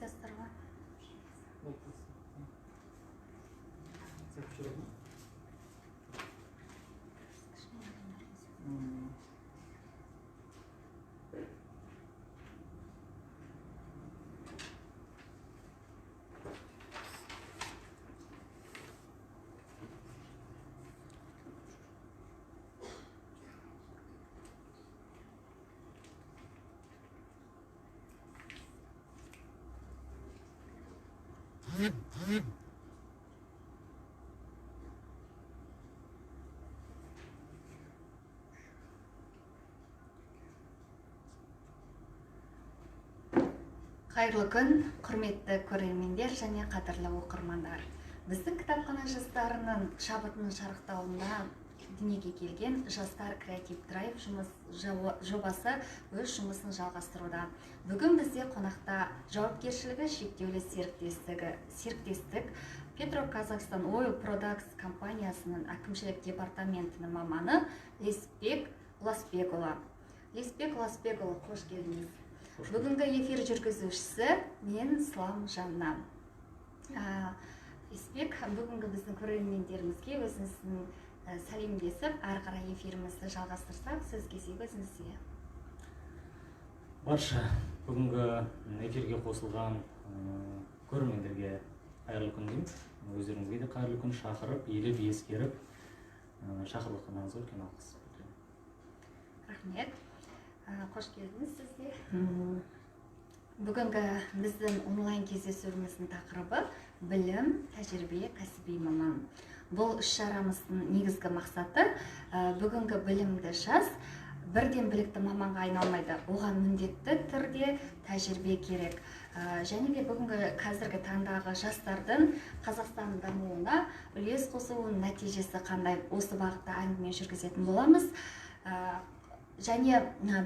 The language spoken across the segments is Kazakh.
Айтасыздар ғой. Қайырлы күн, құрметті көрермендер және қадірлі оқырмандар. Біздің кітапхана жастарының шабытының шарықтауында дүниеге келген Жастар креатив драйв жұмыс жобасы өз жұмысын жалғастыруда. Бүгін бізде қонақта жауапкершілігі шектеулі серіктестік Петро Казахстан Oil Products компаниясының әкімшілік департаментінің маманы Лесбек Ұласбекұлы. Лесбек Ұласбекұлы, қош келдіңіз. Бүгінгі эфир жүргізушісі мен, Слам Жанна. Лесбек, бүгінгі біздің көрермендерімізге өзіңіздің сәлемдесіп, әрі қарай эфирімізді жалғастырсақ, сөз кезегі өзіңізде. Барша бүгінгі эфирге қосылған көрермендерге қайырлы күн деймін. Өздеріңізге де қайырлы күн. Шақырып, елеп, ескеріп, шақырып жатқандарыңызға үлкен алғыс білдіремін. Рахмет. Қош келдіңіз сіз де. Бүгінгі біздің онлайн кездесуіміздің тақырыбы білім, тәжірибе, кәсіби маман. Бұл іс шарамыздың негізгі мақсаты бүгінгі білімді жас бірден білікті маманға айналмайды. Оған міндетті түрде тәжірибе керек. Және де бүгінгі қазіргі таңдағы жастардың Қазақстан дамуына үлес қосуының нәтижесі қандай? Осы бағытта әңгіме жүргізетін боламыз. Және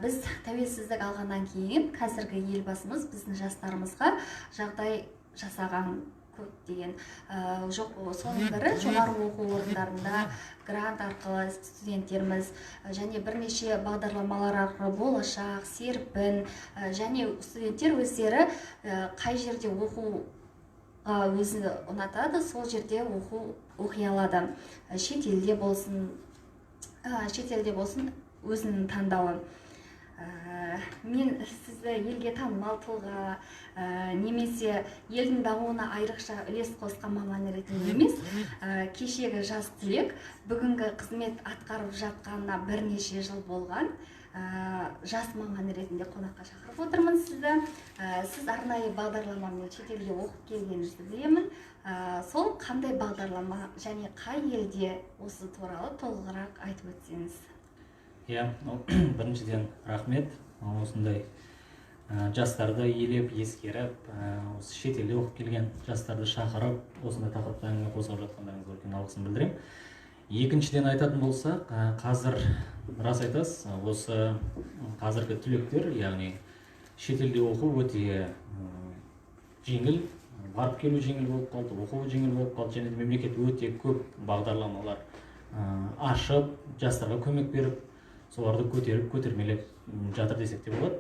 біз тәуелсіздік алғаннан кейін қазіргі елбасымыз біздің жастарымызға жағдай жасаған көптеген. Жоқ, соның бірі жоғары оқу орындарында грант арқылы студенттеріміз және бірнеше бағдарламалар арқылы Болашақ, Серпін, және студенттер өздері қай жерде оқуға өзі ұнатады, сол жерде оқу оқи алады. Шетелде болсын, шетелде болсын, өзінің таңдауы. Мен сізді елге танымал тұлға, немесе елдің дамуына айрықша үлес қосқан маман ретінде емес, кешегі жас түлек, бүгінгі қызмет атқарып жатқанына бірнеше жыл болған жас маман ретінде қонаққа шақырып отырмын сізді. Сіз арнайы бағдарламамен шетелге оқып келгеніңізді білемін. Сол қандай бағдарлама және қай елде, осы туралы толығырақ айтып өтсеңіз. Иә, біріншіден рахмет осындай жастарды елеп ескеріп, осы шетелде оқып келген жастарды шақырып, осындай тақырыпта әңгіме қозғап жатқандарыңызға үлкен алғысымды білдіремін. Екіншіден айтатын болсақ, қазір рас айтасыз, осы қазіргі түлектер, яғни шетелде оқу өте жеңіл, барып келу жеңіл болып қалды, оқу жеңіл болып қалды, және де мемлекет өте көп бағдарламалар ашып, жастарға көмек беріп, соларды көтеріп, көтермелеп жатыр десек те болады.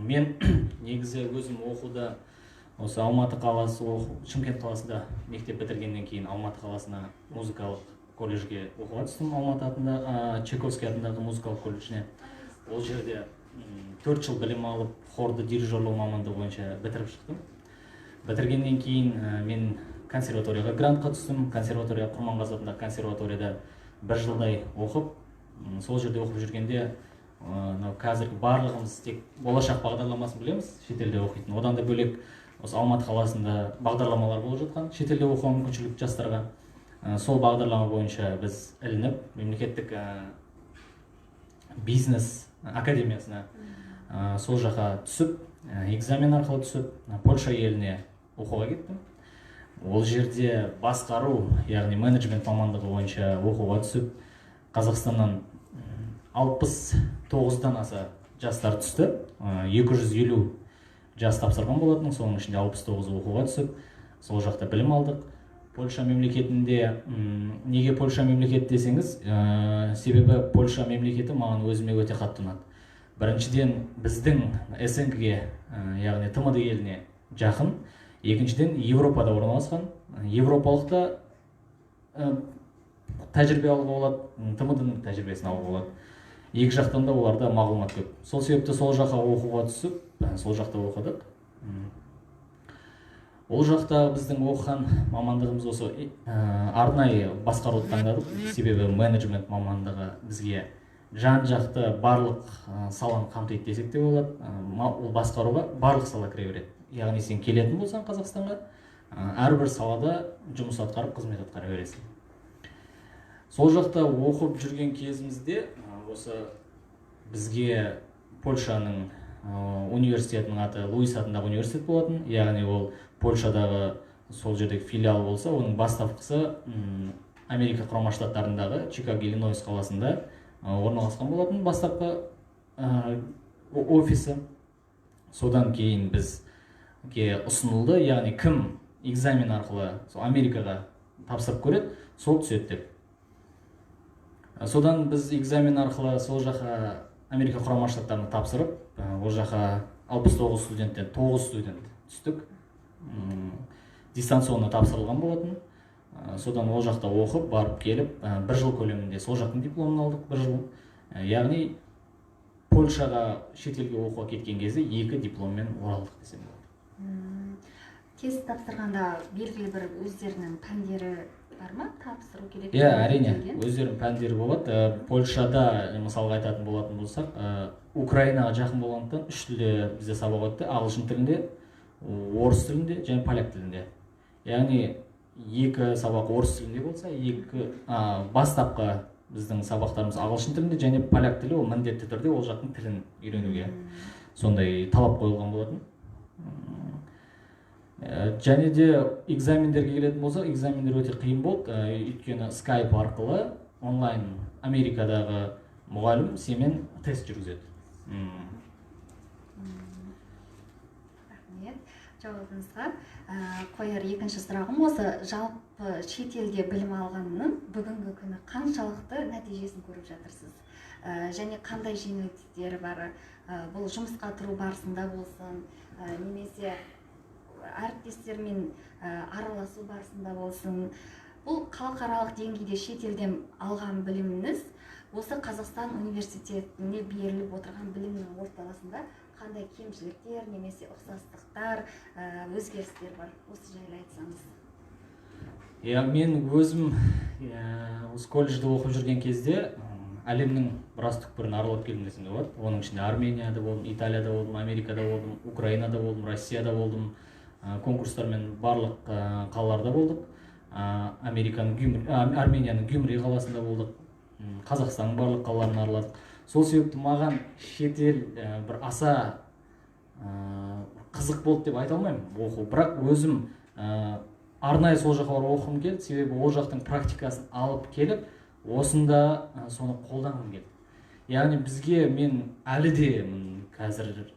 Мен негізі өзім оқуда осы Алматы қаласы, Шымкент қаласында мектеп бітіргеннен кейін Алматы қаласына музыкалық колледжге оқуға түстім, Алматы атында, Чайковский атындағы музыкалық колледжіне. Ол жерде 4 жыл білім алып, хорды дирижерлау мамандығы бойынша бітіріп шықтым. Бітіргеннен кейін мен консерваторияға грантқа түстім. Консерватория, Құрманғазы атындағы консерваторияда бір жылдай оқып, сол жерде оқып жүргенде, мынау қазіргі барлығымыз тек Болашақ бағдарламасын білеміз шетелде оқитын. Одан да бөлек осы Алматы қаласында бағдарламалар болып жатқан шетелде оқуға мүмкіншілік жастарға. Сол бағдарлама бойынша біз ілініп, мемлекеттік бизнес академиясына, сол жаққа түсіп, экзамен арқылы түсіп, Польша еліне оқуға кеттім. Ол жерде басқару, яғни менеджмент мамандығы бойынша оқуға түсіп, Қазақстаннан 69-дан аса жастар түсті. 250 жас тапсырған болатын, соның ішінде 69 оқуға түсіп, сол жақта білім алдық Польша мемлекетінде. Неге Польша мемлекеті десеңіз, себебі Польша мемлекеті маған өзіме өте қатты ұнады. Біріншіден, біздің СНГ-ге, яғни ТМД еліне жақын, екіншіден Европада орналасқан, европалық та тәжірибе алуға болады, ТМД-ның тәжірибесін алуға болады. Екі жақтан да оларда мағлұмат көп. Сол себепті сол жаққа оқуға түсіп, сол жақта оқыдық. Ол жақта біздің оқыған мамандығымыз осы арнайы басқаруды таңдадық, себебі менеджмент мамандығы бізге жан жақты барлық саланы қамтиды десек те болады. Ол басқаруға барлық сала кіре береді, яғни сен келетін болсаң Қазақстанға, әрбір салада жұмыс атқарып, қызмет атқара бересің. Сол жақта оқып жүрген кезімізде осы бізге Польшаның университетінің аты Луис атындағы университет болатын, яғни ол Польшадағы сол жердегі филиал болса, оның бастапқысы Америка Құрама Штаттарындағы Чикаго, Иллинойс қаласында орналасқан болатын бастапқы офисі. Содан кейін бізге ұсынылды, яғни кім экзамен арқылы сол Америкаға тапсырып көреді, сол түседі деп. Содан біз экзамен арқылы сол жаққа, Америка Құрама Штаттарына тапсырып, ол жаққа 69 студенттен 9 студент түстік. Дистанционно тапсырылған болатын. Содан ол жақта оқып, барып келіп, бір жыл көлемінде сол жақтың дипломын алдық, бір жыл. Яғни Польшаға, шетелге оқуға кеткен кезде екі дипломмен оралдық десем болады. Тест тапсырғанда белгілі бір өздерінің пәндері бар ма тапсыру керек? Иә, әрине, өздерінің пәндері болады. Польшада, мысалға айтатын болатын болсақ, Украинаға жақын болғандықтан, үш тілде бізде сабақ өтті: ағылшын тілінде, орыс тілінде және поляк тілінде. Яғни екі сабақ орыс тілінде болса, екі бастапқы біздің сабақтарымыз ағылшын тілінде және поляк тілі. Ол міндетті түрде ол жақтың тілін үйренуге сондай талап қойылған болатын. Және де экзамендерге келетін болсақ, экзамендер өте қиын болды, өйткені скайп арқылы онлайн Америкадағы мұғалім сенімен тест жүргізеді. Рахмет жауабыңызға. Қояр екінші сұрағым: осы жалпы шетелде білім алғанның бүгінгі күні қаншалықты нәтижесін көріп жатырсыз? Және қандай жеңілдіктері бар? Бұл жұмысқа тұру барысында болсын, немесе әріптестермен араласу барысында болсын, бұл халықаралық деңгейде шетелден алған біліміңіз осы Қазақстан университетіне беріліп отырған білімнің ортасында қандай кемшіліктер немесе ұқсастықтар, өзгерістер бар, осы жайлы айтсаңыз. Иә, мен өзім осы колледжде оқып жүрген кезде әлемнің біраз түкпірін аралап келдім десем де болады. Оның ішінде Арменияда болдым, Италияда болдым, Америкада болдым, Украинада болдым, Россияда болдым. Конкурстармен барлық қалаларда болдық. Американың Гюмри, Арменияның Гюмри қаласында болдық, Қазақстанның барлық қалаларын араладық. Сол себепті маған шетел бір аса қызық болды деп айта алмаймын оқу, бірақ өзім арнайы сол жаққа барып оқығым келді, себебі ол жақтың практикасын алып келіп, осында соны қолданғым келді. Яғни бізге, мен әлі де қазір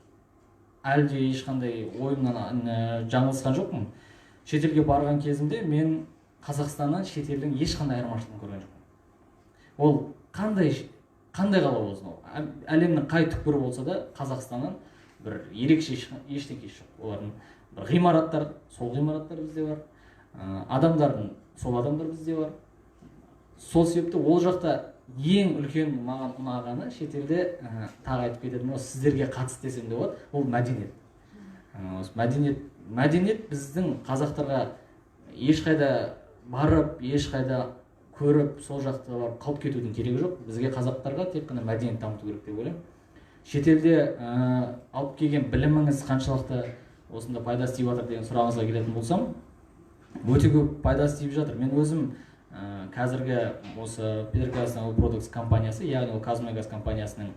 әлі де ешқандай ойымнан жаңылысқан жоқпын, шетелге барған кезімде мен Қазақстаннан шетелдің ешқандай айырмашылығын көрген жоқпын. Ол қандай қала болсын, ол әлемнің қай түкпірі болса да, Қазақстаннан бір ерекше ештеңкесі жоқ. Олардың бір ғимараттар, сол ғимараттар бізде бар, адамдардың, сол адамдар бізде бар. Сол себепті ол жақта ең үлкен маған ұнағаны шетелде, тағы айтып кететін, осы сіздерге қатысты десем де болады, ол мәдениет. Осы мәдениет біздің қазақтарға ешқайда барып, ешқайда көріп, сол жақта барып қалып кетудің керегі жоқ. Бізге, қазақтарға, тек қана мәдениет дамыту керек деп ойлаймын. Шетелде алып келген біліміңіз қаншалықты осында пайдасы тиіп жатыр деген сұрағыңызға келетін болсам, өте көп пайдасы тиіп жатыр. Мен өзім қазіргі осы Петроказахстан Products компаниясы, яғни ол ҚазМұнайГаз компаниясының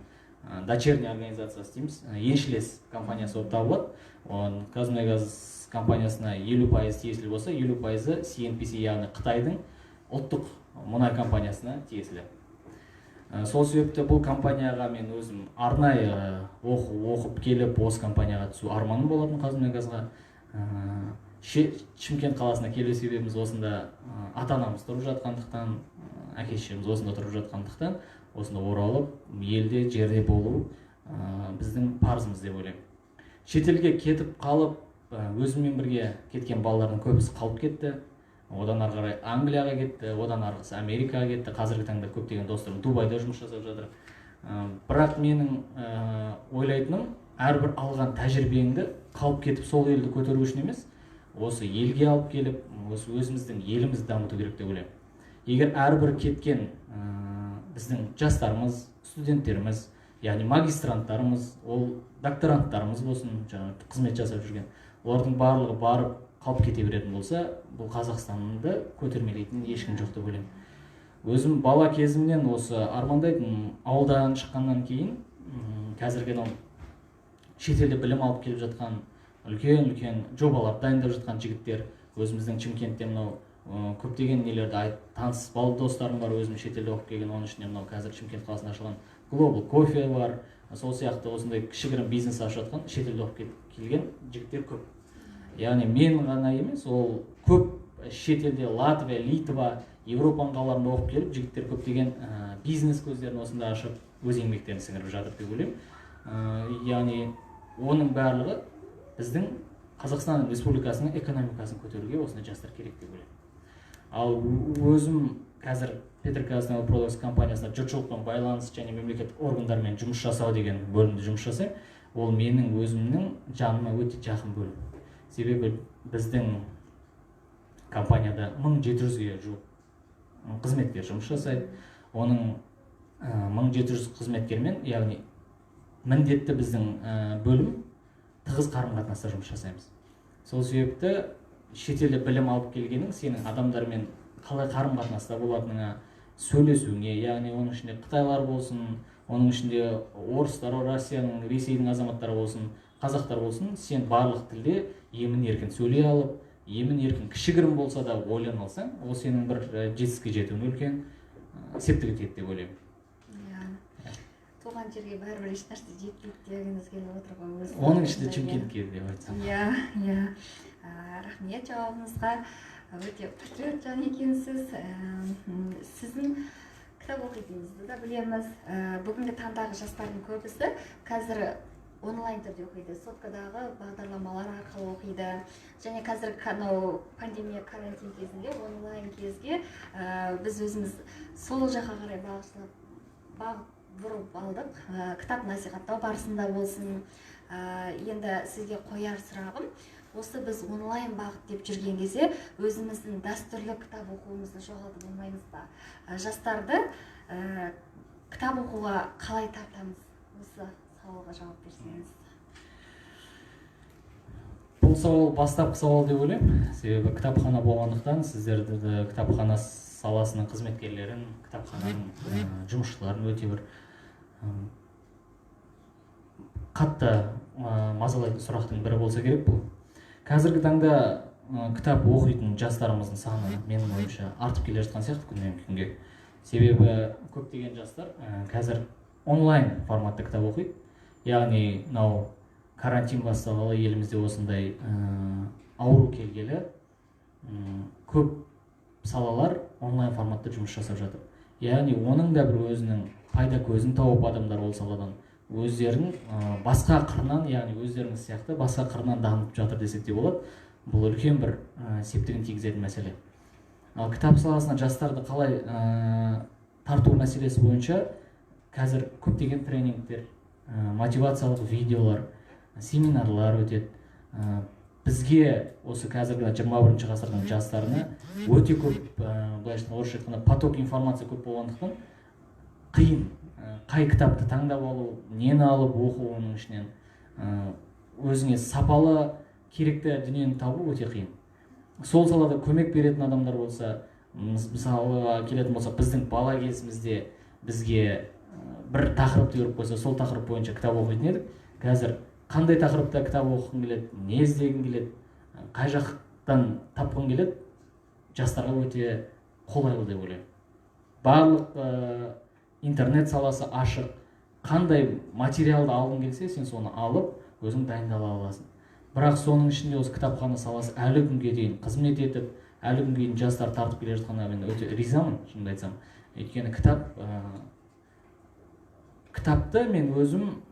дочерний организациясы дейміз, еншілес компаниясы болып табылады. Оның ҚазМұнайГаз компаниясына 50% тиесілі болса, 50%-ы CNPC, яғни Қытайдың ұлттық мұнай компаниясына тиесілі. Сол себепті бұл компанияға мен өзім арнайы оқу оқып келіп, осы компанияға түсу арманым болатын, ҚазМұнайГазға. Шымкент қаласына келу себебіміз осында ата анамыз тұрып жатқандықтан, әке шешеміз осында тұрып жатқандықтан, осында оралып, елде, жерде болу біздің парызымыз деп ойлаймын. Шетелге кетіп қалып Өзіммен бірге кеткен балалардың көбісі қалып кетті, одан ары қарай Англияға кетті, одан арғысы Америкаға кетті. Қазіргі таңда көптеген достарым Дубайда жұмыс жасап жатыр. Бірақ менің ойлайтыным, әрбір алған тәжірибеңді қалып кетіп сол елді көтеру үшін емес, осы елге алып келіп, осы өзіміздің елімізді дамыту керек деп ойлаймын. Егер әрбір кеткен біздің жастарымыз, студенттеріміз, яғни магистранттарымыз, ол докторанттарымыз болсын, жаңағы қызмет жасап жүрген, олардың барлығы барып қалып кете беретін болса, бұл Қазақстанды көтермелейтін ешкім жоқ деп ойлаймын. Өзім бала кезімнен осы армандайтын, ауылдан шыққаннан кейін қазіргі мынау шетелде білім алып келіп жатқан, үлкен үлкен жобалар дайындап жатқан жігіттер, өзіміздің Шымкентте мынау көптеген нелерді айт, таныс бал достарым бар, өзім шетелде оқып келген. Оның ішінде мынау қазір Шымкент қаласында ашылған Глобал Кофе бар, сол сияқты осындай кішігірім бизнес ашып жатқан шетелде оқып келген жігіттер көп. Яғни мен ғана емес, ол көп шетелде, Латвия, Литва, Европаның қалаларында оқып келіп, жігіттер көптеген бизнес көздерін осында ашып, өз еңбектерін сіңіріп жатыр деп ойлаймын. Яғни оның барлығы біздің Қазақстан Республикасының экономикасын көтеруге осындай жастар керек деп ойлаймын. Ал өзім қазір Петроказ Продукс компаниясында жұртшылықпен байланыс және мемлекеттік органдармен жұмыс жасау деген бөлімде жұмыс жасаймын. Ол менің өзімнің жаныма өте жақын бөлім, себебі біздің компанияда 1700-ге жуық қызметкер жұмыс жасайды. Оның 1700 қызметкермен, яғни міндетті біздің бөлім тығыз қарым қатынаста жұмыс жасаймыз. Сол себепті шетелде білім алып келгенің сенің адамдармен қалай қарым қатынаста болатыныңа, сөйлесуіңе, яғни оның ішінде қытайлар болсын, оның ішінде орыстар, Россияның, Ресейдің азаматтары болсын, қазақтар болсын, сен барлық тілде емін еркін сөйлей алып, емін еркін кішігірім болса да ойлана алсаң, ол сенің бір жетістікке жетуіңе үлкен септігі тиеді деп ойлаймын. Иә, туған жерге бәрібір ешнәрсе жетпейді дегіңіз келіп отыр ғой өз. Оның ішінде Шымкентке деп айтсам. Иә, рахмет жауабыңызға, өте патриот жан екенсіз. Сіздің кітап оқитыныңызды да білеміз. Бүгінгі таңдағы жастардың көбісі қазір онлайн түрде оқиды, соткадағы бағдарламалар арқылы оқиды және қазір анау пандемия, карантин кезінде онлайн кезге біз өзіміз сол жаққа қарай бағыштап, бағыт бұрып алдық, кітап насихаттау барысында болсын. Енді сізге қояр сұрағым: осы біз онлайн бағыт деп жүрген кезде өзіміздің дәстүрлі кітап оқуымызды жоғалтып алмаймыз ба? Жастарды кітап оқуға қалай тартамыз? Осы сауалға жауап берсеңіз. Бұл сауал бастапқы сауал деп ойлаймын, себебі кітапхана болғандықтан сіздерді де, кітапхана саласының қызметкерлерін, кітапхананың жұмысшыларын өте бір қатты мазалайтын сұрақтың бірі болса керек бұл. Қазіргі таңда кітап оқитын жастарымыздың саны, менің ойымша, артып келе жатқан сияқты күннен күнге, себебі көптеген жастар қазір онлайн форматта кітап оқиды. Яғни мынау карантин басталғалы, елімізде осындай ауру келгелі, көп салалар онлайн форматта жұмыс жасап жатыр. Яғни оның да бір өзінің пайда көзін тауып, адамдар ол саладан өздерін басқа қырынан, яғни өздеріңіз сияқты басқа қырынан дамытып жатыр десек те болады. Бұл үлкен бір септігін тигізетін мәселе. Ал кітап саласына жастарды қалай тарту мәселесі бойынша қазір көптеген тренингтер, мотивациялық видеолар, семинарлар өтеді. Бізге осы қазіргі 21 ғасырдың жастарына өте көп, былайша айтқанда, орысша айтқанда, поток информация көп болғандықтан қиын қай кітапты таңдап алу, нені алып оқу, оның ішінен өзіңе сапалы керекті дүниені табу өте қиын. Сол салада көмек беретін адамдар болса, мысалға келетін болсақ, біздің бала кезімізде бізге бір тақырыпты беріп қойса, сол тақырып бойынша кітап оқитын едік. Қазір қандай тақырыпта кітап оқығың келеді, не іздегің келеді, қай жақтан тапқың келеді, жастарға өте қолайлы деп ойлаймын. Барлық интернет саласы ашық, қандай материалды алғың келсе, сен соны алып, өзің дайындала аласың. Бірақ соның ішінде осы кітапхана саласы әлі күнге дейін қызмет етіп, әлі күнге дейін жастар тартып келе жатқанына мен өте ризамын, шынымды айтсам. Өйткені кітапты мен өзім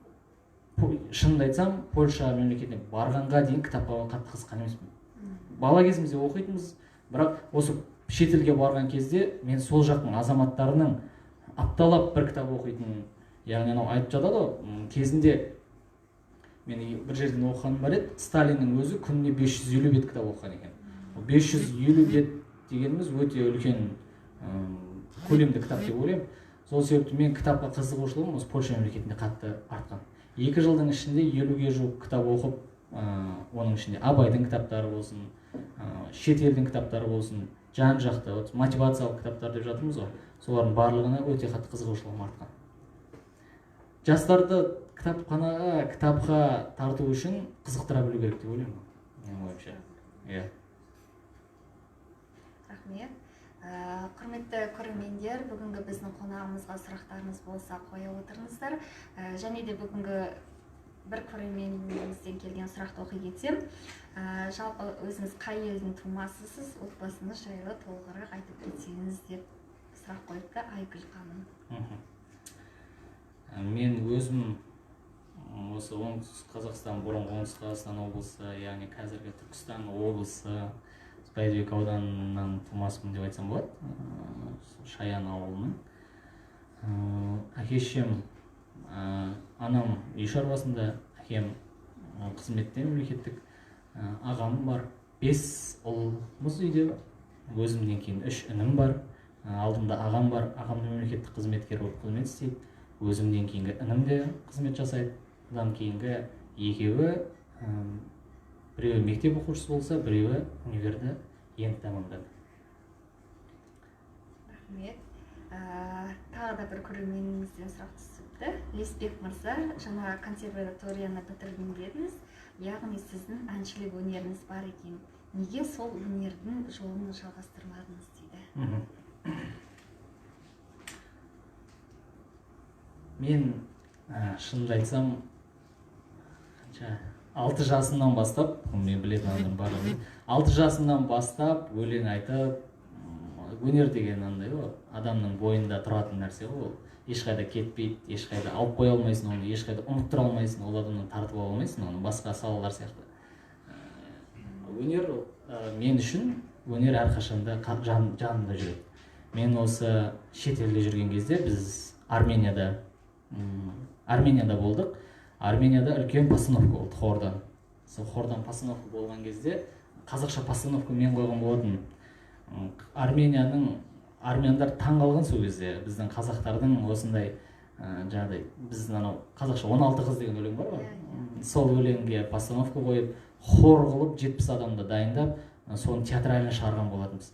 Шынымды айтсам, Польша мемлекетіне барғанға дейін кітапқа қатты қызыққан емеспін. Бала кезімізде оқитынбыз, бірақ осы шетелге барған кезде мен сол жақтың азаматтарының апталап бір кітап оқитынын, яғни анау айтып жатады ғой, кезінде мен бір жерден оқығаным бар еді, Сталиннің өзі күніне 550 бет кітап оқыған екен. 550 бет дегеніміз өте үлкен көлемді кітап деп ойлаймын. Сол себепті мен кітапқа қызығушылығым осы Польша мемлекетінде қатты артқан. 2 жылдың ішінде 50-ге жуық кітап оқып, оның ішінде Абайдың кітаптары болсын, шетелдің кітаптары болсын, жан-жақты мотивациялық кітаптар деп жатырмыз ғой, солардың барлығына өте қатты қызығушылығым артқан. Жастарды кітапханаға, кітапқа тарту үшін қызықтыра білу керек деп ойлаймын, менің ойымша. Иә. Рахмет. Құрметті көрермендер, бүгінгі біздің қонағымызға сұрақтарыңыз болса қоя отырыңыздар. Және де бүгінгі бір көрерменімізден келген сұрақты оқи кетсем, жалпы өзіңіз қай елдің тумасысыз, отбасыңыз жайлы толығырақ айтып кетсеңіз деп сұрақ қойыпты Айгүл ханым. Мен өзім осы Оңтүстік Қазақстан, бұрынғы Оңтүстік Қазақстан облысы, яғни қазіргі Түркістан облысы, Бәйдібек ауданынан тумасымын деп айтсам болады, Шаян ауылының. Әке шешем, анам үй шаруасында, әкем қызметте мемлекеттік, ағам бар. 5 ұлмыз үйде, өзімнен кейін 3 інім бар, алдымда ағам бар, ағам да мемлекеттік қызметкер болып қызмет істейді, өзімнен кейінгі інім де қызмет жасайды. Одан кейінгі екеуі, біреуі мектеп оқушысы болса, біреуі универді енді тәмамдады. Рахмет. Тағы да бір көрерменімізден сұрақ түсіпті. Лесбек мырза, жаңа консерваторияны бітірдім дедіңіз, яғни сіздің әншілік өнеріңіз бар екен. Неге сол өнердің жолын жалғастырмадыңыз дейді? Мен, шынымды айтсам, қанша 6 жасымнан бастап, мен білетін адамдар барлығы, 6 жасымнан бастап өлең айтып, өнер деген андай ғой, адамның бойында тұратын нәрсе ғой ол. Ешқайда кетпейді, ешқайда алып қоя алмайсың оны, ешқайда ұмыттыра алмайсың, ол адамнан тартып ала алмайсың оны, басқа салалар сияқты. Өнер, мен үшін өнер әрқашанда жанымда жүреді. Мен осы шетелде жүрген кезде біз Арменияда болдық. Арменияда үлкен постановка болды хордан. Сол хордан постановка болған кезде қазақша постановка мен қойған болатын. Армяндар таң қалған сол кезде біздің қазақтардың осындай, жаңағыдай біздің анау қазақша 16 қыз деген өлең бар ғой. Сол өлеңге постановка қойып, хор қылып 70 адамды дайындап, соны театрально шығарған болатынбыз.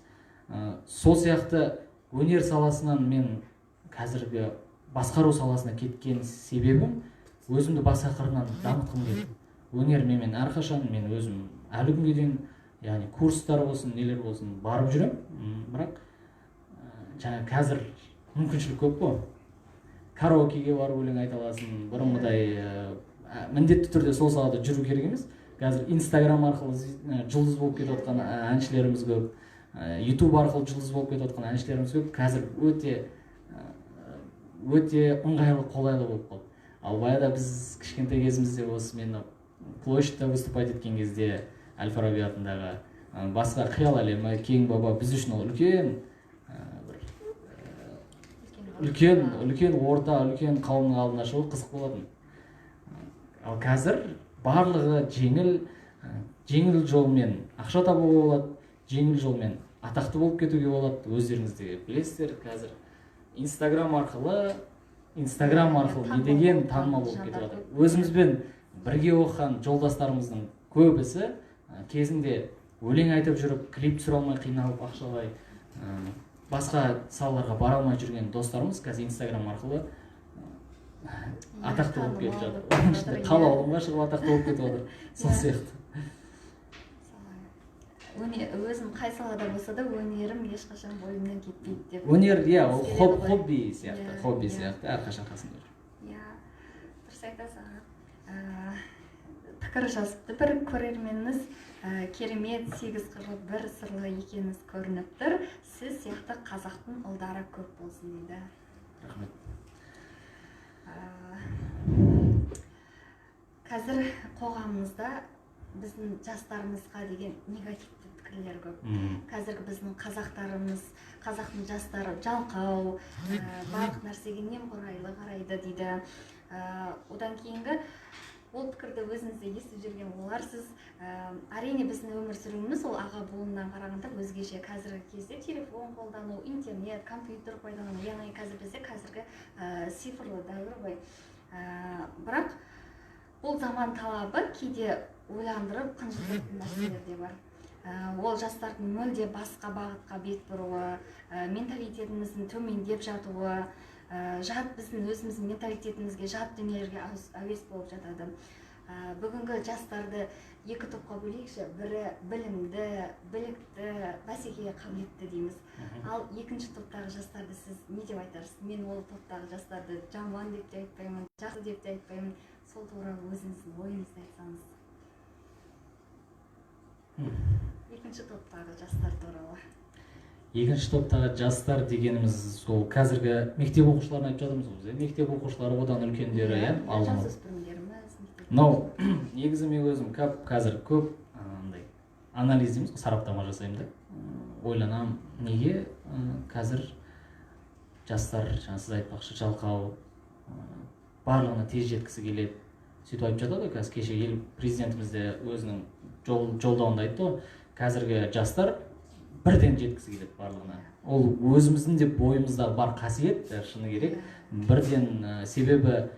Сол сияқты өнер саласынан мен қазіргі басқару саласына кеткен себебім өзімді басқа қырынан дамытқым келді. Өнер менімен әрқашан, мен өзім әлі күнге дейін, яғни курстар болсын, нелер болсын барып жүремін. Бірақ, жаңа қазір мүмкіншілік көп қой. Караокеге барып өлең айта аласың, бұрынғыдай, міндетті түрде сол салада жүру керек емес. Қазір Инстаграм арқылы жұлдыз болып кетіп жатқан әншілеріміз көп, Ютуб арқылы жұлдыз болып кетіп жатқан әншілеріміз көп. Қазір өте ыңғайлы, қолайлы болып қалды. Ал баяғыда біз кішкентай кезімізде осы мен площадьта выступать еткен кезде Әл-Фараби атындағы, басқа қиял әлемі, Кең баба біз үшін ол үлкен, бір, үлкен орта, үлкен қауымның алдына шығу қызық болатын. Ал қазір барлығы жеңіл жолмен ақша табуға болады, жеңіл жолмен атақты болып кетуге болады. Өздеріңіз де білесіздер, қазір Инстаграм арқылы не деген танымал болып кетіп жатыр. Өзімізбен бірге оқыған жолдастарымыздың көбісі, кезінде өлең айтып жүріп, клип түсіре алмай қиналып, ақшалай, басқа салаларға бара алмай жүрген достарымыз қазір Инстаграм арқылы, атақты болып кетіп жатыр. Оның ішінде қалаулымға шығып атақты болып кетіп жатыр. Сол сияқты. Өзім қай салада болса да өнерім ешқашан бойымнан кетпейді деп. Өнер, иә, ол Келеді ғой. хобби сияқты, хобби сияқты әрқашан қасында жүр. Иә, дұрыс айтасың, аға. Пікір жазыпты бір көрерменіміз, керемет 8 қырлы бір сырлы екеніңіз көрініп тұр. Сіз сияқты қазақтың ұлдары көп болсын дейді. Рахмет. Қазір қоғамымызда біздің жастарымызға деген негативті пікірлер көп. Қазіргі біздің қазақтарымыз, қазақтың жастары жалқау, барлық нәрсеге немқұрайлы қарайды дейді. Одан кейінгі ол пікірді өзіңіз де естіп жүрген боларсыз. Әрине, біздің өмір сүруіміз ол аға буыннан қарағанда өзгеше. Қазіргі кезде телефон қолдану, интернет, компьютер пайдалану, яғни қазір бізде қазіргі цифрлы дәуір ғой. Бірақ бұл заман талабы кейде ойландырып, қынжылтатын нәрселер де бар. Ол жастардың мүлде басқа бағытқа бет бұруы, менталитетіміздің төмендеп жатуы, жат, біздің өзіміздің менталитетімізге жат дүниелерге әуес болып жатады. Бүгінгі жастарды екі топқа бөлейікші. Бірі білімді, білікті, бәсекеге қабілетті дейміз. Ал екінші топтағы жастарды сіз не деп айтарсыз? Мен ол топтағы жастарды жаман деп те айтпаймын, жақсы деп те айтпаймын. Сол туралы өзіңіздің ойыңызды айтсаңыз. Екінші топтағы жастар туралы. Екінші топтағы жастар дегеніміз сол қазіргі мектеп оқушыларын айтып жатырмыз ғой біз, иә? Мектеп оқушылары, одан үлкендері, иә, алдыңғы. Жасөспірімдеріміз, мектеп. Мынау негізі мен өзім қазір көп андай анализ дейміз ғой, сараптама жасаймын да. Ойланамын, неге қазір жастар, жаңа сіз айтпақшы, жалқау, барлығына тез жеткісі келеді, сөйтіп айтып жатады ғой. Қазір кеше ел президентіміз де өзінің жолдауында айтты ғой, қазіргі жастар бірден жеткісі келеді барлығына. Ол өзіміздің де бойымызда бар қасиет, шыны керек, бірден, себебі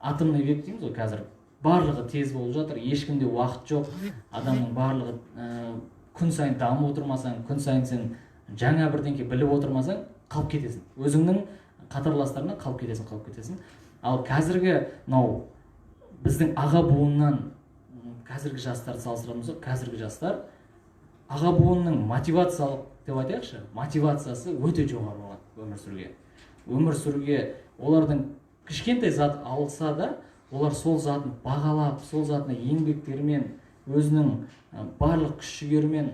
атомный век дейміз ғой, қазір барлығы тез болып жатыр, ешкімде уақыт жоқ. Адамның барлығы күн сайын дамып отырмасаң, күн сайын сен жаңа бірдеңке біліп отырмасаң, қалып кетесің, өзіңнің қатарластарыңнан қалып кетесің, қалып кетесің. Ал қазіргі мынау біздің аға буыннан қазіргі жастарды салыстыратын болсақ, қазіргі жастар аға буынның мотивациялық деп айтайықшы, мотивациясы өте жоғары болған өмір сүруге. Олардың кішкентай зат алса да, олар сол затын бағалап, сол затына еңбектерімен, өзінің барлық күш жігерімен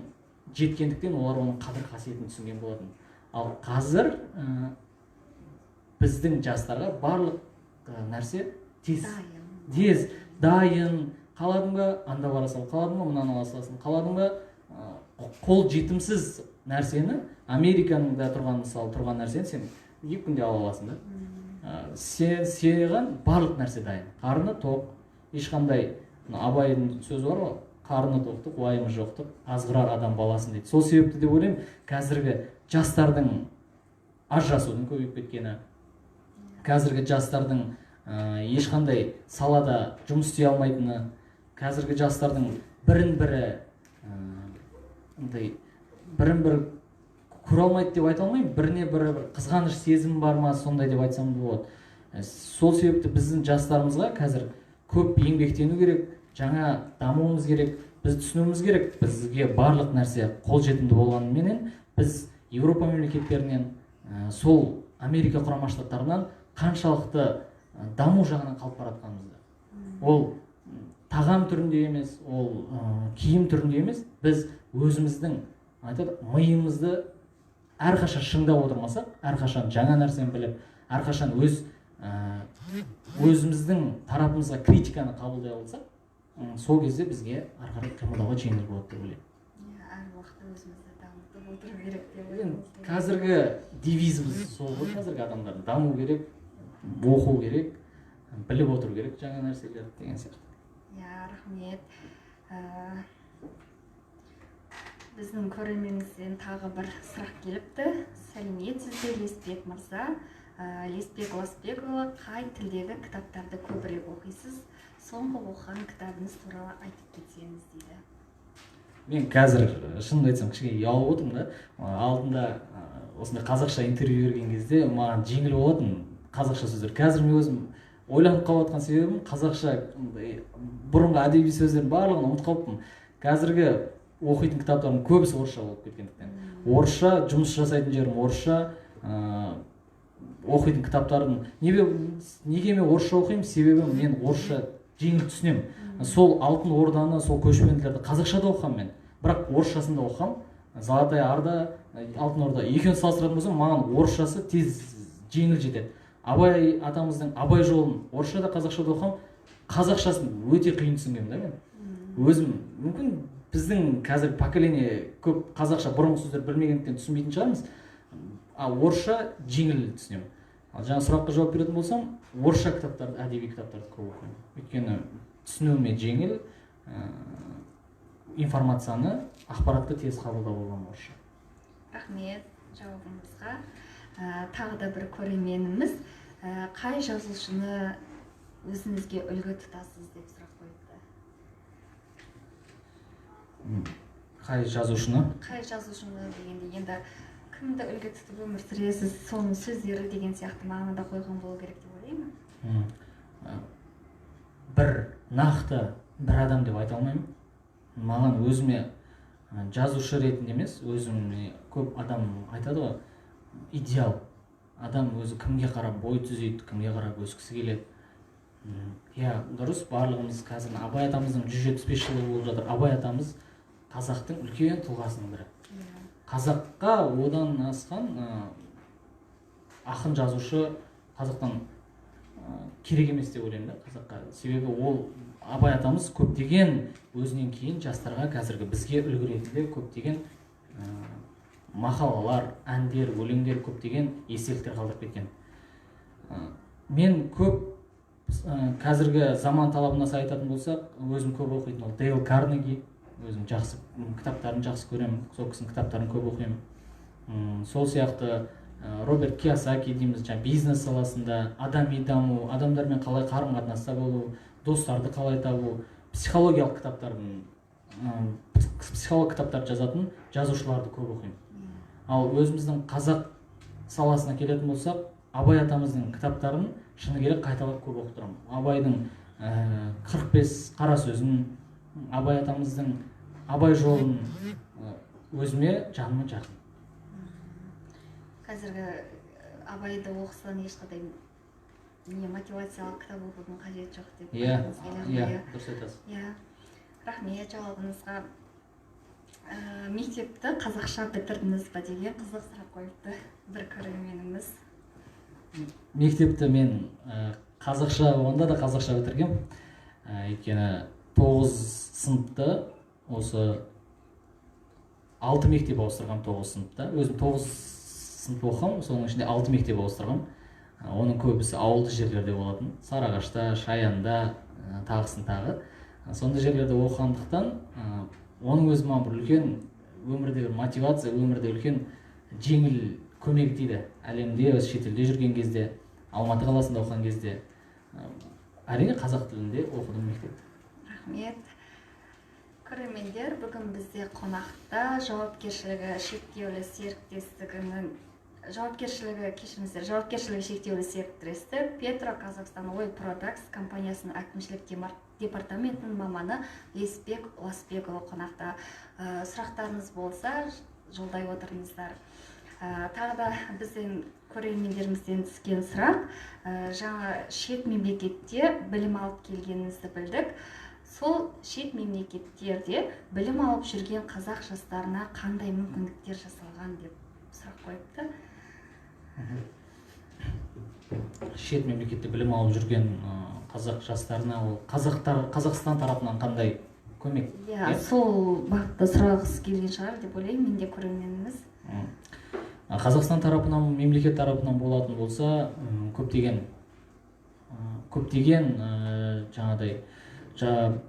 жеткендіктен, олар оның қадір қасиетін түсінген болатын. Ал қазір біздің жастарға барлық нәрсе тез, дайын, тез дайын. Қаладың ба, анда бара сал, қаладың ба, мынаны ала саласың, қаладың ба, қол жетімсіз нәрсені, Американың да тұрған, мысалы, тұрған нәрсені сен 2 күнде ала аласың да. Саған барлық нәрсе дайын, қарны тоқ, ешқандай, мына Абайдың сөзі бар ғой, қарны тоқтық, уайымы жоқтық азғырар адам баласын дейді. Сол себепті деп ойлаймын, қазіргі жастардың ажырасудың көбейіп кеткені, қазіргі жастардың ешқандай салада жұмыс істей алмайтыны, қазіргі жастардың бірін бірі андай бірін бірі көре алмайды деп айта алмаймын, біріне бірі бір қызғаныш сезім бар ма, сондай деп айтсам болады. Сол себепті біздің жастарымызға қазір көп еңбектену керек, жаңа дамуымыз керек. Біз түсінуіміз керек, бізге барлық нәрсе қолжетімді болғаныменен, біз Еуропа мемлекеттерінен, сол Америка Құрама Штаттарынан қаншалықты даму жағынан қалып бара жатқанымызды. Ол тағам түрінде емес, ол киім түрінде емес, біз өзіміздің, айтады, миымызды әрқашан шыңдап отырмасақ, әрқашан жаңа нәрсені біліп, әрқашан өз өзіміздің тарапымызға критиканы қабылдай алсақ, сол кезде бізге ары қарай қимылдауға жеңіл болады деп ойлаймын. Иә, әр уақытта өзімізді дамытып отыру керек деп Енді ойлаймын. қазіргі девизіміз сол ғой, қазіргі адамдардың: даму керек, оқу керек, біліп отыру керек жаңа нәрселерді деген сияқты. Иә, рахмет. Біздің көрерменімізден тағы бір сұрақ келіпті. Сәлеметсіз бе, Лесбек мырза? Лесбек Ласбекұлы, қай тілдегі кітаптарды көбірек оқисыз? Соңғы оқыған кітабыңыз туралы айтып кетсеңіз дейді. Мен қазір, шынымды айтсам, кішкене ұялып отырмын да. Алдында осындай қазақша интервью берген кезде маған жеңіл болатын қазақша сөздер. Қазір мен өзім ойланып қалып жатқан себебім, қазақша андай бұрынғы әдеби сөздердің барлығын ұмытып қалыппын. Қазіргі оқитын кітаптардың көбісі орысша болып кеткендіктен, орысша жұмыс жасайтын жерім орысша, оқитын кітаптардың неге мен орысша оқимын? Себебі мен орысша жеңіл түсінемін. Сол Алтын Орданы, сол Көшпенділерді қазақша да оқығанмын мен, бірақ орысшасын да оқығанмын. Золотая Орда, Алтын Орда, екеуін салыстыратын болсам, маған орысшасы тез, жеңіл жетеді. Абай атамыздың Абай жолын орысша да, қазақша да оқығанмын. Қазақшасын өте қиын түсінгенмін да мен. Өзім мүмкін біздің қазір поколение көп қазақша бұрынғы сөздер білмегендіктен түсінбейтін шығармыз, а орысша жеңіл түсінемін. Ал жаңа сұраққа жауап беретін болсам, орысша кітаптарды, әдеби кітаптарды көп оқимын, өйткені түсінуіме жеңіл, информацияны, ақпаратты тез қабылдап аламын орысша. Рахмет жауабыңызға. Тағы да бір көрерменіміз қай жазушыны өзіңізге үлгі тұтасыз деп сұрақ қойыпты. Қай жазушыны? Қай жазушыны дегенде, енді кімді үлгі тұтып өмір сүресіз, соның сөздері деген сияқты мағынада қойған болу керек деп ойлаймын. Бір нақты бір адам деп айта алмаймын. Маған өзіме жазушы ретінде емес, өзіме көп адам айтады ғой, идеал адам өзі кімге қарап бой түзейді, кімге қарап өскісі келеді. Иә, дұрыс, барлығымыз қазір Абай атамыздың 175 жылы болып жатыр. Абай атамыз қазақтың үлкен тұлғасының бірі. Қазаққа одан асқан ақын жазушы қазақтан керек емес деп ойлаймын да қазаққа. Себебі ол Абай атамыз көптеген өзінен кейін жастарға, қазіргі бізге үлгі ретінде көптеген мақалалар, әндер, өлеңдер, көптеген естеліктер қалдырып кеткен. Мен көп қазіргі заман талабына сай айтатын болсақ, өзім көп оқитын ол Дейл Карнеги. Өзім жақсы кітаптарын жақсы көремін, сол кісінің кітаптарын көп оқимын. Сол сияқты Роберт Кийосаки дейміз, жаңа бизнес саласында, адами даму, адамдармен қалай қарым қатынаста болу, достарды қалай табу, психологиялық кітаптардың, психолог кітаптарды жазатын жазушыларды көп оқимын. Ал өзіміздің қазақ саласына келетін болсақ, Абай атамыздың кітаптарын шыны керек қайталап көп оқып тұрамын. Абайдың 45 қара сөзін, Абай атамыздың Абай жолын өзіме, жаныма жақын. Қазіргі Абайды оқысаң, ешқандай не мотивациялық кітап оқудың қажеті жоқ деп айтқыңыз келеді Иә, ғой, иә? Дұрыс айтасыз. Иә, рахмет жауабыңызға. Мектепті қазақша бітірдіңіз ба деген қызық сұрақ қойыпты бір көрерменіміз. Мектепті мен қазақша болғанда да қазақша бітіргем. Өйткені 9 сыныпты осы 6 мектеп ауыстырғам. 9 сыныпта өзім 9 сынып оқығанмын, соның ішінде 6 мектеп ауыстырғам. Оның көбісі ауылды жерлерде болатын, Сарыағашта, Шаянда, тағысын тағы. Сондай жерлерде оқығандықтан, оның өзі маған бір үлкен өмірде бір мотивация, өмірде үлкен жеңіл көмек тиді. Әлемде, осы шетелде жүрген кезде, Алматы қаласында оқыған кезде, әрине, қазақ тілінде оқыдым мектепте. Рахмет. Көрермендер, бүгін бізде қонақта жауапкершілігі шектеулі серіктестігінің жауапкершілігі, кешіріңіздер, жауапкершілігі шектеулі серіктестік Петро Казахстан Ойл Продактс компаниясының әкімшілік департаментінің маманы Лесбек Ұласбекұлы қонақта. Сұрақтарыңыз болса, жолдай отырыңыздар. Тағы да біздің көрермендерімізден түскен сұрақ, жаңа шет мемлекетте білім алып келгеніңізді білдік. Сол шет мемлекеттерде білім алып жүрген қазақ жастарына қандай мүмкіндіктер жасалған деп сұрақ қойыпты. Шет мемлекетте білім алып жүрген қазақ жастарына ол қазақтар, Қазақстан тарапынан қандай көмек? Иә. Иә? Сол бағытта сұрағысы келген шығар деп ойлаймын мен де көрерменіміз. Қазақстан тарапынан, мемлекет тарапынан болатын болса, көптеген жаңағыдай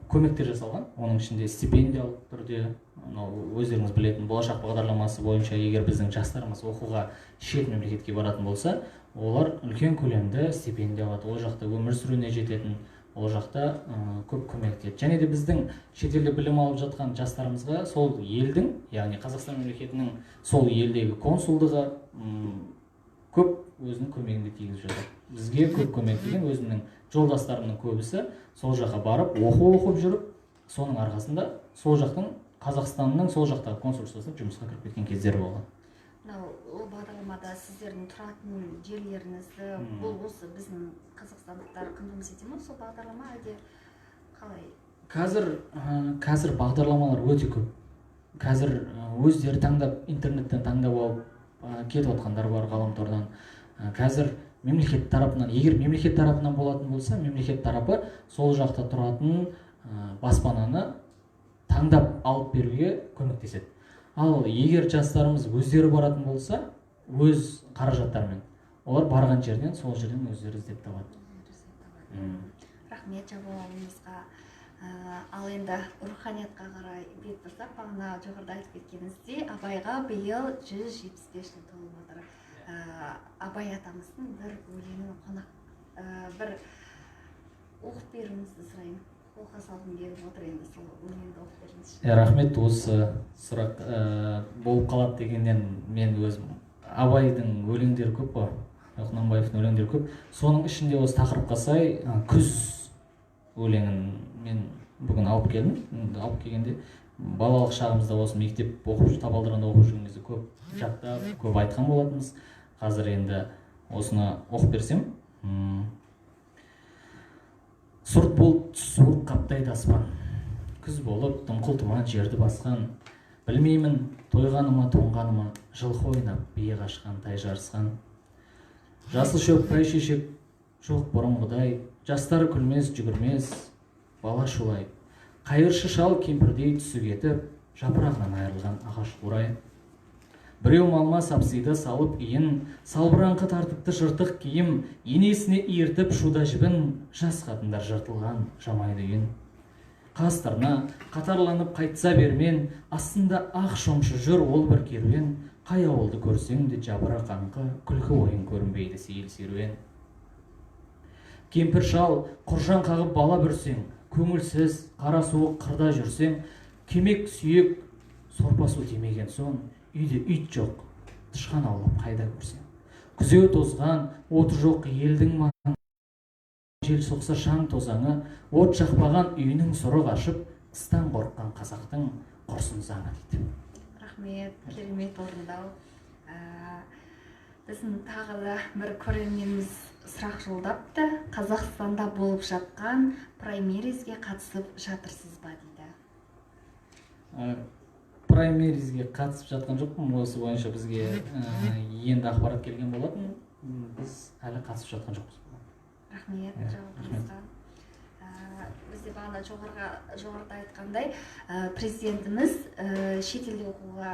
көмектер жасалған. Оның ішінде стипендиялық түрде, мынау өздеріңіз білетін Болашақ бағдарламасы бойынша, егер біздің жастарымыз оқуға шет мемлекетке баратын болса, олар үлкен көлемді стипендия алады, ол жақта өмір сүруіне жететін, ол жақта көп көмек тиеді. Және де біздің шетелде білім алып жатқан жастарымызға сол елдің, яғни Қазақстан мемлекетінің сол елдегі консулдығы көп өзінің көмегін де тигізіп жатыр. Бізге көп көмек тиген. Өзімнің жолдастарымның көбісі сол жаққа барып оқу оқып жүріп, соның арқасында сол жақтың, Қазақстанның сол жақтағы консульствосына жұмысқа кіріп кеткен кездері болған. Мынау ол бағдарламада сіздердің тұратын жерлеріңізді бұл осы біздің қазақстандықтар қамтамасыз ете ма сол бағдарлама, әлде қалай? Қазір бағдарламалар өте көп. Қазір өздері таңдап, интернеттен таңдап алып кетіп жатқандар бар, ғаламтордан. Қазір Мемлекет тарапынан, егер мемлекет тарапынан болатын болса, мемлекет тарапы сол жақта тұратын баспананы таңдап алып беруге көмектеседі. Ал егер жастарымыз өздері баратын болса, өз қаражаттарымен, олар барған жерден, сол жерден өздері іздеп табады. Рахмет жауабыңызға. Ал енді руханиятқа қарай бет бұрсақ, бағана жоғарыда айтып кеткеніңіздей, Абайға биыл 175 жыл толып отыр. Абай атамыздың бір өлеңін қонақ бір оқып беруіңізді сұраймын. Қолқа салғым келіп отыр, енді сол өлеңді оқып беріңізші. Рахмет. Осы сұрақ болып қалады дегеннен, мен өзім Абайдың өлеңдері көп қой, Құнанбаевтың өлеңдері көп, соның ішінде осы тақырыпқа сай «Күз» өлеңін мен бүгін алып келдім. Енді алып келгенде, балалық шағымызда осы мектеп оқып, табалдырығында оқып жүрген кезде көп жаттап, көп айтқан болатынбыз. Қазір енді осыны оқып берсем. Сұрт бұлт суық қаптайды аспан, күз болып дымқыл тұман жерді басқан. Білмеймін, тойғаны ма, тоңғаны ма, жылқы ойнап, бие қашқан, тай жарысқан. Жасыл шөп, бәйшешек жоқ бұрынғыдай, жастар күлмес, жүгірмес, бала шулай. Қайыршы шал кемпірдей түсі кетіп, жапырағынан айырылған ағаш қурай. Біреу малма сапсиды салып иін, салбыраңқы тартыпты жыртық киім, енесіне иіртіп шуда жібін, жас қатындар жыртылған жамайды үйін. Қастарына қатарланып қайтса бермен, астында ақ шомшы жүр ол бір керуен. Қай ауылды көрсең де жабырқаңқы, күлкі ойын көрінбейді, сейіл серуен. Кемпір шал құржан қағып бала бүрсең, көңілсіз қара суық қырда жүрсең, кемек сүйек сорпа су тимеген соң, үйде ит жоқ, тышқан аулап қайда көрсең. Күзеу тозған, оты жоқ елдің маңы, жел соқса шаң тозаңы, от жақпаған үйінің сұры қашып, қыстан қорыққан қазақтың құрсын заңы дейді. Рахмет, керемет орындау. Біздің тағы да бір көрерменіміз сұрақ жолдапты: «Қазақстанда болып жатқан праймеризге қатысып жатырсыз ба?» – дейді. Праймеризге қатысып жатқан жоқпын. Осы бойынша бізге енді ақпарат келген болатын. Біз әлі қатысып жатқан жоқпыз. Рахмет Иә, жауабыңызға. Бізде бағана жоғарыда айтқандай, президентіміз шетелде оқуға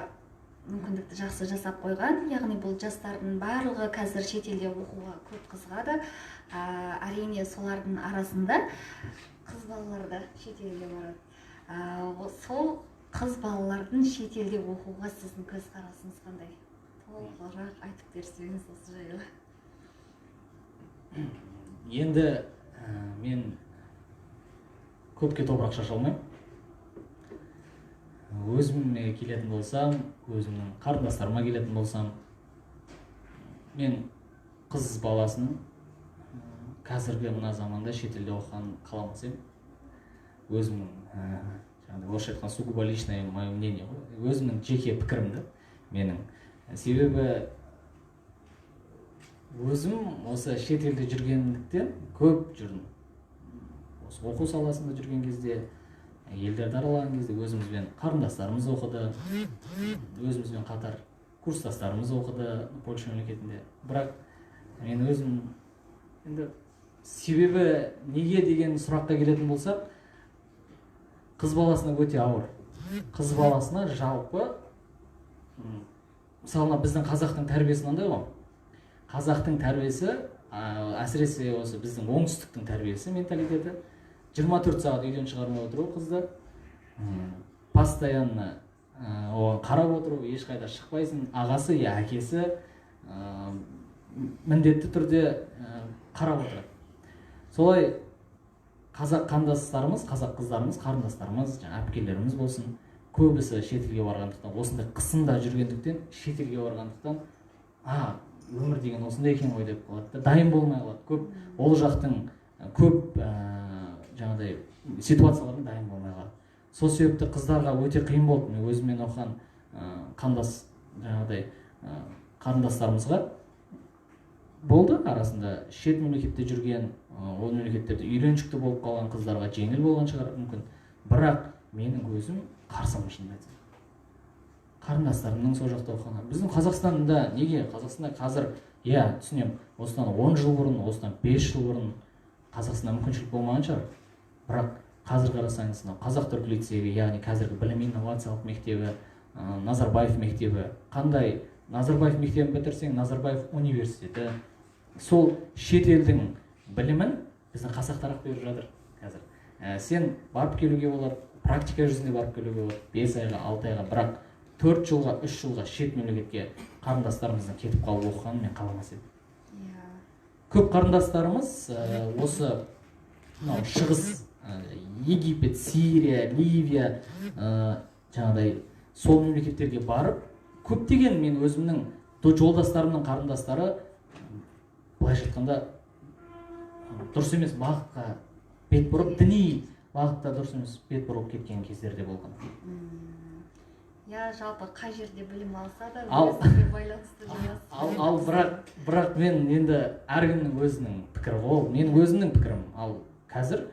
мүмкіндікті жақсы жасап қойған, яғни бұл жастардың барлығы қазір шетелде оқуға көп қызығады. Әрине, солардың арасында қыз балалар да шетелге барады. Сол қыз балалардың шетелде оқуға сіздің көзқарасыңыз қандай? Толығырақ айтып берсеңіз осы жайлы. Енді мен көпке топырақ шаша алмаймын. Өзіме келетін болсам, өзімнің қарындастарыма келетін болсам, мен қыз баласының қазіргі мына заманда шетелде оқығанын қаламас едім. Өзімнің жаңағыдай орысша айтқан сугубо личное мое мнение ғой, өзімнің жеке пікірім да менің. Себебі өзім осы шетелде жүргендіктен көп жүрдім. Осы оқу саласында жүрген кезде, елдерді аралаған кезде өзімізбен қарындастарымыз оқыды, өзімізбен қатар курстастарымыз оқыды Польша мемлекетінде. Бірақ мен өзім енді, себебі неге деген сұраққа келетін болсақ, қыз баласына өте ауыр. Қыз баласына жалпы, мысалы, мына біздің қазақтың тәрбиесі мынандай ғой. Қазақтың тәрбиесі, әсіресе осы біздің оңтүстіктің тәрбиесі, менталитеті 24 сағат үйден шығармай отыру қызды, постоянно оған қарап отыру, ешқайда шықпайсың, ағасы я әкесі міндетті түрде қарап отырады. Солай қазақ қандастарымыз, қазақ қыздарымыз, қарындастарымыз, жаңа әпкелеріміз болсын, көбісі шетелге барғандықтан, осындай қысымда жүргендіктен, шетелге барғандықтан, а өмір деген осындай екен ғой деп қалады да, дайын болмай қалады. Көп ол жақтың көп жаңағыдай ситуацияларына дайын болмай қалады. Сол себепті қыздарға өте қиын болды. Мен өзіммен оқыған қандас жаңағыдай қарындастарымызға болды, арасында шет мемлекетте жүрген, ол мемлекеттерде үйреншікті болып қалған қыздарға жеңіл болған шығар мүмкін. Бірақ менің өзім қарсымын, шынымды айтсам, қарындастарымның сол жақта оқығаны. Біздің Қазақстанда неге, Қазақстанда қазір Иә, түсінемін, осыдан 10 жыл бұрын, осыдан 5 жыл бұрын Қазақстанда мүмкіншілік болмаған шығар. Бірақ қазір қарасаңыз, мынау Қазақ түрік лицейі, яғни қазіргі білім инновациялық мектебі, Назарбаев мектебі, қандай Назарбаев мектебін бітірсең, Назарбаев университеті, сол шетелдің білімін біздің қазақтар ақ беріп жатыр қазір. Сен барып келуге болады, практика жүзінде барып келуге болады 5 айға, 6 айға, бірақ 4 жылға, 3 жылға шет мемлекетке қарындастарымыздың кетіп қалып оқығанын мен қаламас едім. Көп қарындастарымыз осы мынау шығыс, Египет, Сирия, Ливия, жаңағыдай сол мемлекеттерге барып, көптеген мен өзімнің жолдастарымның қарындастары, былайша айтқанда, дұрыс емес бағытқа бет бұрып, діни бағытта дұрыс емес бет бұрып кеткен кездер де болған. Иә, жалпы қай жерде білім алса да, өзіне байланысты деп. Ал бірақ мен енді, әркімнің өзінің пікірі ғой, ол менің өзімнің пікірім. Ал қазір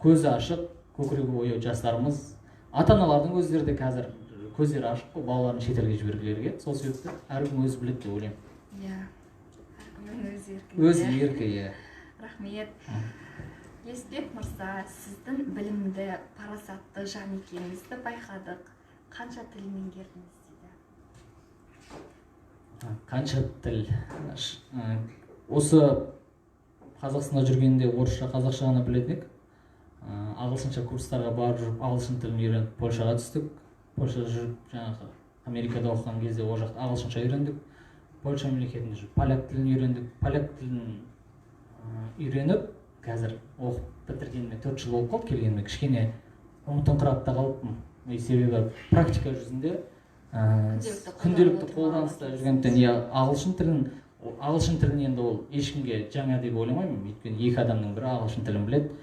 көзі ашық, көкірегі ояу жастарымыз, ата аналардың өздері де қазір көздері ашық қой балаларын шетелге жібергілері келеді. Сол себепті әркім өзі біледі деп ойлаймын. Иә, әркімнің өз еркінде. Өз еркі, иә. Рахмет. Лесбек мырза, сіздің білімді, парасатты жан екеніңізді байқадық. Қанша тіл меңгердіңіз дейді? Қанша тіл? Осы Қазақстанда жүргенде орысша, қазақша ғана білетін едік. Ағылшынша курстарға барып жүріп, ағылшын тілін үйреніп, Польшаға түстік. Польшада жүріп, жаңағы Америкада оқыған кезде ол жақта ағылшынша үйрендік. Польша мемлекетінде жүріп поляк тілін үйрендік. Поляк тілін үйреніп, қазір оқып бітіргеніме 4 жыл болып қалды. Келгеніме кішкене ұмытыңқырап та қалыппын. И себебі практика жүзінде күнделікті қолданып күнделікті отырмаған қолданыста екенсіз. жүргендіктен, иә, ағылшын тілін енді ол ешкімге жаңа деп ойламаймын, өйткені екі адамның бірі ағылшын тілін біледі.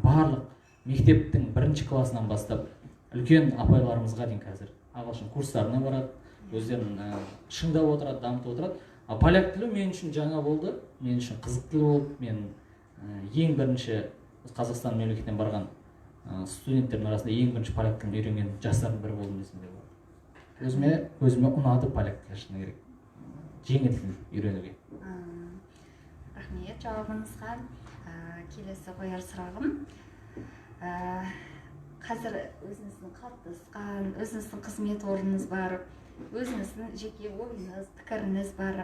Барлық мектептің бірінші классынан бастап үлкен апайларымызға дейін қазір ағылшын курстарына барады, өздерін шыңдап отырады, дамытып отырады. Ал поляк тілі мен үшін жаңа болды, мен үшін қызық тіл болды. Мен ең бірінші Қазақстан мемлекетінен барған студенттердің арасында ең бірінші поляк тілін үйренген жастардың бірі болдым десем де болады. Өзіме ұнады поляк тілі, шыны керек, жеңіл тіл үйренуге. Рахмет жауабыңызға. Келесі қояр сұрағым, қазір өзіңіздің қалыптасқан өзіңіздің қызмет орныңыз бар, өзіңіздің жеке ойыңыз, пікіріңіз бар,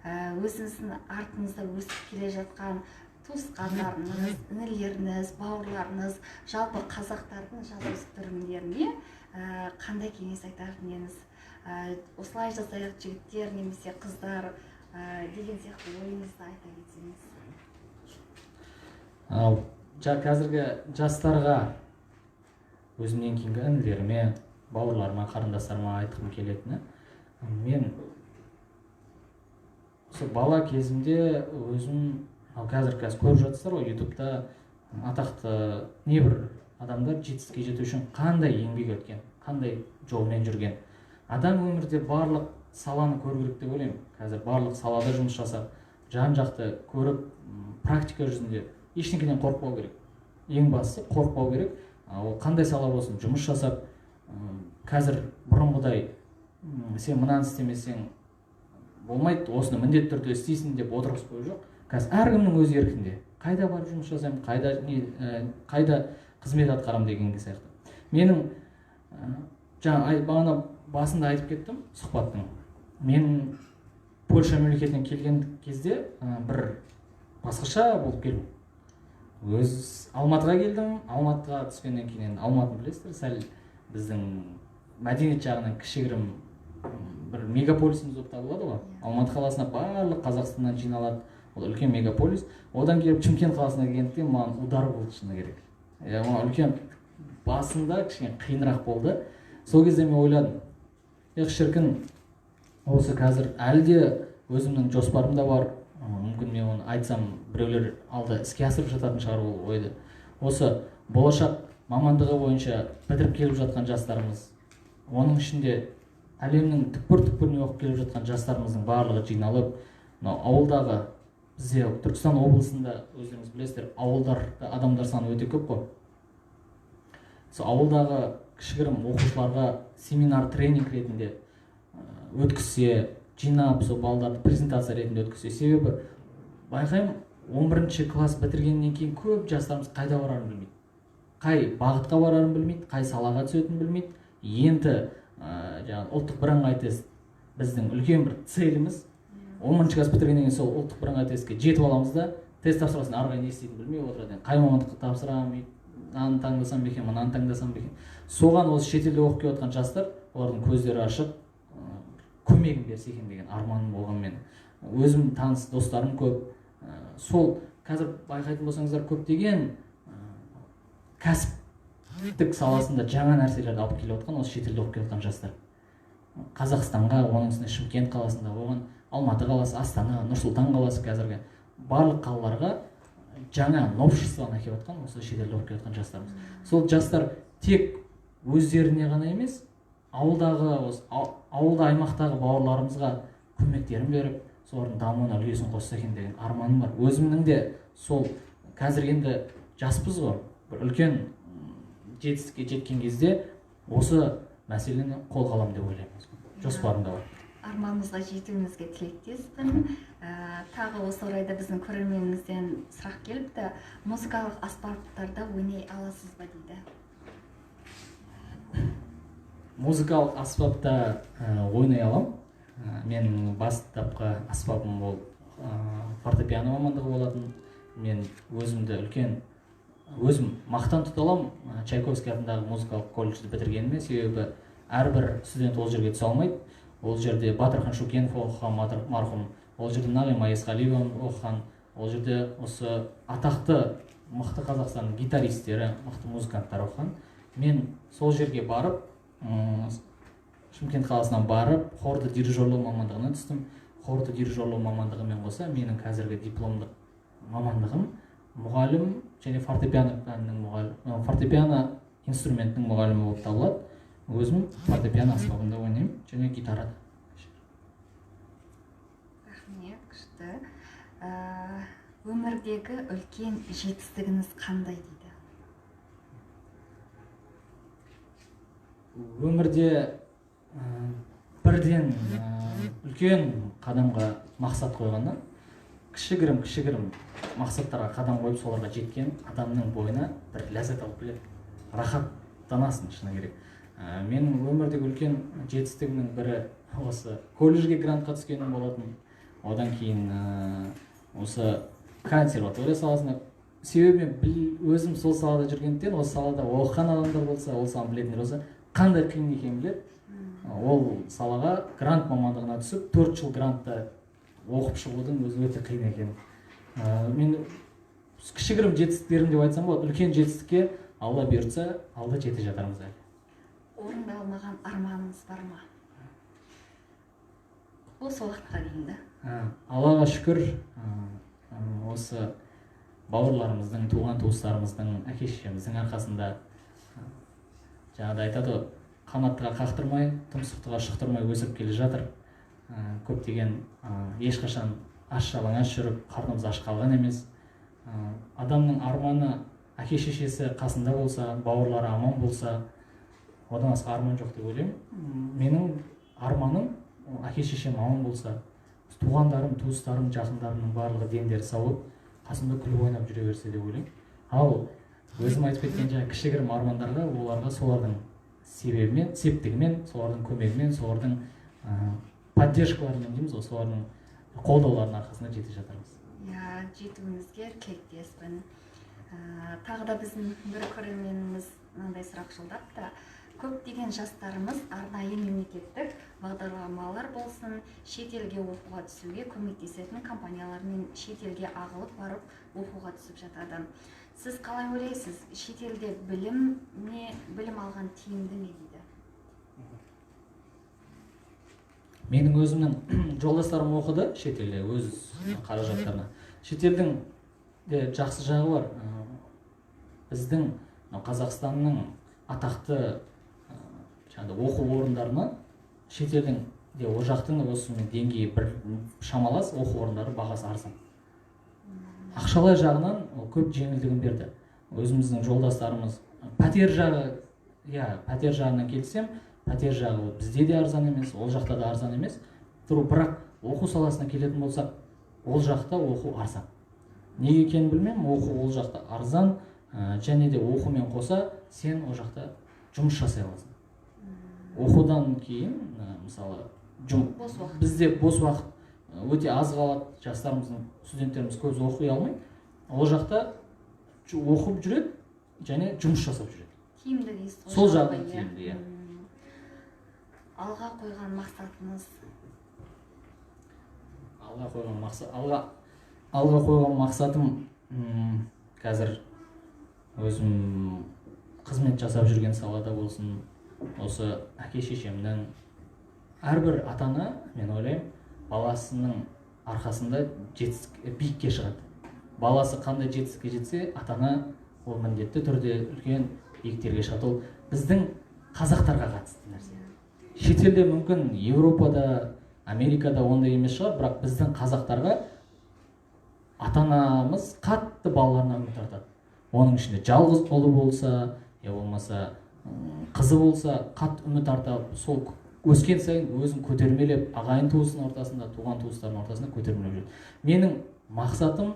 өзіңіздің артыңызда өсіп келе жатқан туысқандарыңыз, інілеріңіз, бауырларыңыз, жалпы қазақтардың жасөспірімдеріне қандай кеңес айтар едіңіз? Осылай жасайық, жігіттер немесе қыздар, деген сияқты ойыңызды айта кетсеңіз. Ал қазіргі жастарға, өзімнен кейінгі інілеріме, бауырларыма, қарындастарыма айтқым келетіні, мен осы бала кезімде өзім, ал қазір көріп жатсыздар ғой ютубта, атақты небір адамдар жетістікке жету үшін қандай еңбек еткен, қандай жолмен жүрген. Адам өмірде барлық саланы көру керек деп ойлаймын. Қазір барлық салада жұмыс жасап, жан жақты көріп, практика жүзінде ештеңеден қорықпау керек. Ең бастысы, қорықпау керек. Ол қандай сала болсын, жұмыс жасап, қазір бұрынғыдай сен мынаны істемесең болмайды, осыны міндетті түрде істейсің деп отырғызып қою жоқ. Қазір әркімнің өз еркінде, қайда барып жұмыс жасаймын, қайда не, қайда қызмет атқарамын деген сияқты. Менің жаңа бағана басында айтып кеттім сұхбаттың, мен Польша мемлекетінен келген кезде бір басқаша болып келдім. Өз Алматыға келдім. Алматыға түскеннен кейін, енді Алматыны білесіздер, сәл біздің мәдениет жағынан кішігірім бір мегаполисіміз болып табылады ғой. Алматы қаласына барлық Қазақстаннан жиналады, ол үлкен мегаполис. Одан келіп Шымкент қаласына келгендіктен маған удар болды, шыны керек. Иә, маған үлкен басында кішкене қиынырақ болды. Сол кезде мен ойладым: эх, шіркін, осы қазір әлі де өзімнің жоспарым да бар, мүмкін мен оны айтсам, біреулер алда іске асырып жататын шығар ол ойды. Осы болашақ мамандығы бойынша бітіріп келіп жатқан жастарымыз, оның ішінде әлемнің түкпір түкпірінен оқып келіп жатқан жастарымыздың барлығы жиналып, мынау ауылдағы, бізде Түркістан облысында, өздеріңіз білесіздер, ауылдарда адамдар саны өте көп қой, сол ауылдағы кішігірім оқушыларға семинар, тренинг ретінде өткізсе. Жинап, сол балдарды презентация ретінде өткізсе. Себебі байқаймын, 11 класс бітіргеннен кейін көп жастарымыз қайда барарын білмейді, қай бағытқа барарын білмейді, қай салаға түсетінін білмейді. Енді жаңағы ұлттық бірыңғай тест біздің үлкен бір целіміз. 11 класс бітіргеннен кейін сол ұлттық бірыңғай тестке жетіп аламыз да, тест тапсырған ары қарай не істейтінін білмей отырады. Қай мамандыққа тапсырамын, мынаны таңдасам ба екен, мынаны таңдасам ба екен. Соған осы шетелде оқып келіп жатқан жастар, олардың көздері ашық, көмегін берсе екен деген арманым болған менің. Өзім таныс достарым көп. Сол қазір байқайтын болсаңыздар, көптеген кәсіптік саласында жаңа нәрселерді алып келіп жатқан осы шетелде оқып келіп жатқан жастар. Қазақстанға, оның үстіне Шымкент қаласында, оған Алматы қаласы, Астана, Нұр-Сұлтан қаласы, қазіргі барлық қалаларға жаңа новшествоны әкеліп жатқан осы шетелде оқып келіп жатқан жастарымыз. Сол жастар тек өздеріне ғана емес, ауылдағы осы ауылда аймақтағы бауырларымызға көмектерін беріп, солардың дамуына үлесін қосса екен деген арманым бар. Өзімнің де сол қазір енді жаспыз ғой, бір үлкен жетістікке жеткен кезде осы мәселені қолға аламын деп ойлаймын. Жоспарымда бар. Арманыңызға жетуіңізге тілектеспін. Тағы осы орайда біздің көрерменімізден сұрақ келіпті. Музыкалық аспаптарда ойнай аласыз ба дейді. Музыкалық аспапта ойнай аламын. Менің бастапқы аспабым ол фортепиано мамандығы болатын. Мен өзімді үлкен өзім мақтан тұта аламын Чайковский атындағы музыкалық колледжді бітіргеніме, себебі әрбір студент ол жерге түсе алмайды. Ол жерде Батырхан Шукенов оқыған марқұм, ол жерде Нағима Есқалиева оқыған, ол жерде осы атақты мықты Қазақстанның гитаристері, мықты музыканттар оқыған. Мен сол жерге барып, Шымкент қаласынан барып, хорды дирижерлау мамандығына түстім. Хорды дирижерлау мамандығымен қоса менің қазіргі дипломдық мамандығым мұғалім және фортепиано пәнінің мұғалім, фортепиано инструментінің мұғалімі болып табылады. Өзім фортепиано аспабында ойнаймын және гитарада. Рахмет, күшті. Өмірдегі үлкен жетістігіңіз қандай дейді? Өмірде бірден үлкен қадамға мақсат қойғаннан кішігірім мақсаттарға қадам қойып соларға жеткен адамның бойына бір ләззат алып келеді, рахаттанасың шыны керек. Менің өмірдегі үлкен жетістігімнің бірі осы колледжге грантқа түскенім болатын. Одан кейін осы консерватория саласында, себебі мен өзім сол салада жүргендіктен, осы салада оқыған адамдар болса, ол саланы білетіндер болса, қандай қиын екенін біледі. Ол салаға грант мамандығына түсіп, 4 жыл грантта оқып шығудың өзі өте қиын екен. Мен кішігірім жетістіктерім деп айтсам болады, үлкен жетістікке Алла бұйыртса, алда жете жатармыз әлі. Орындалмаған арманыңыз бар ма? Осы уақытқа дейін да? Аллаға шүкір, осы бауырларымыздың, туған туыстарымыздың, әке шешеміздің арқасында, жаңағыдай айтады ғой, қанаттыға қақтырмай, тұмсықтыға шықтырмай өсіріп келе жатыр. Көптеген, ешқашан аш жалаңаш жүріп, қарнымыз аш қалған емес. Адамның арманы әке шешесі қасында болса, бауырлары аман болса, одан асқа арман жоқ деп ойлаймын. Менің арманым әке шешем аман болса, туғандарым, туыстарым, жақындарымның барлығы дендері сау болып, қасымда күліп ойнап жүре берсе деп ойлаймын. Ал өзім айтып кеткен жаңа кішігірім армандарға, оларға солардың себебімен, септігімен, солардың көмегімен, солардың поддержкаларымен дейміз ғой, солардың қолдауларының арқасында жете жатырмыз. Иә, жетуіңізге тілектеспін. Тағы да біздің бір көрерменіміз мынандай сұрақ жолдапты. Көптеген жастарымыз арнайы мемлекеттік бағдарламалар болсын, шетелге оқуға түсуге көмектесетін компаниялармен шетелге ағылып барып оқуға түсіп жатады. Сіз қалай ойлайсыз, шетелде білім алған тиімді ме дейді? Менің өзімнің жолдастарым оқыды шетелде өз қаражаттарына. Шетелдің де жақсы жағы бар. Біздің Қазақстанның атақты жаңағыдай оқу орындарынан шетелдің де ол жақтың осымен деңгейі бір шамалас, оқу орындары бағасы арзан. Ақшалай жағынан ол көп жеңілдігін берді. Өзіміздің жолдастарымыз пәтер жағы, иә, пәтер жағынан келсем, пәтер жағы ол бізде де арзан емес, ол жақта да арзан емес. тұру. Бірақ оқу саласына келетін болсақ, ол жақта оқу арзан. Неге екенін білмеймін, оқу ол жақта арзан, және де оқумен қоса сен ол жақта жұмыс жасай аласың. Оқудан кейін, мысалы, бос уақыт. Бізде бос уақыт өте аз қалады, жастарымыздың, студенттеріміз көбісі оқи алмайды. Ол жақта оқып жүреді және жұмыс жасап жүреді. Тиімді дейсіз ғой. Сол жалпы, жағынан иә? Тиімді, иә. Алға қойған мақсатыңыз? Алға қойған мақсат, алға қойған мақсатым, қазір өзім қызмет жасап жүрген салада болсын, осы әке шешемнің, әрбір ата ана, мен ойлаймын, баласының арқасында жетістік, биікке шығады. Баласы қандай жетістікке жетсе, ата ана ол міндетті түрде үлкен биіктерге шығады. Ол біздің қазақтарға қатысты нәрсе. Шетелде, мүмкін, Еуропада, Америкада ондай емес шығар, бірақ біздің қазақтарға ата анамыз қатты балаларына үміт артады. Оның ішінде жалғыз ұлы болса, я болмаса қызы болса, қатты үміт артады. Сол өскен сайын өзін көтермелеп, ағайын туысының ортасында, туған туыстарының ортасында көтермелеп жүреді. Менің мақсатым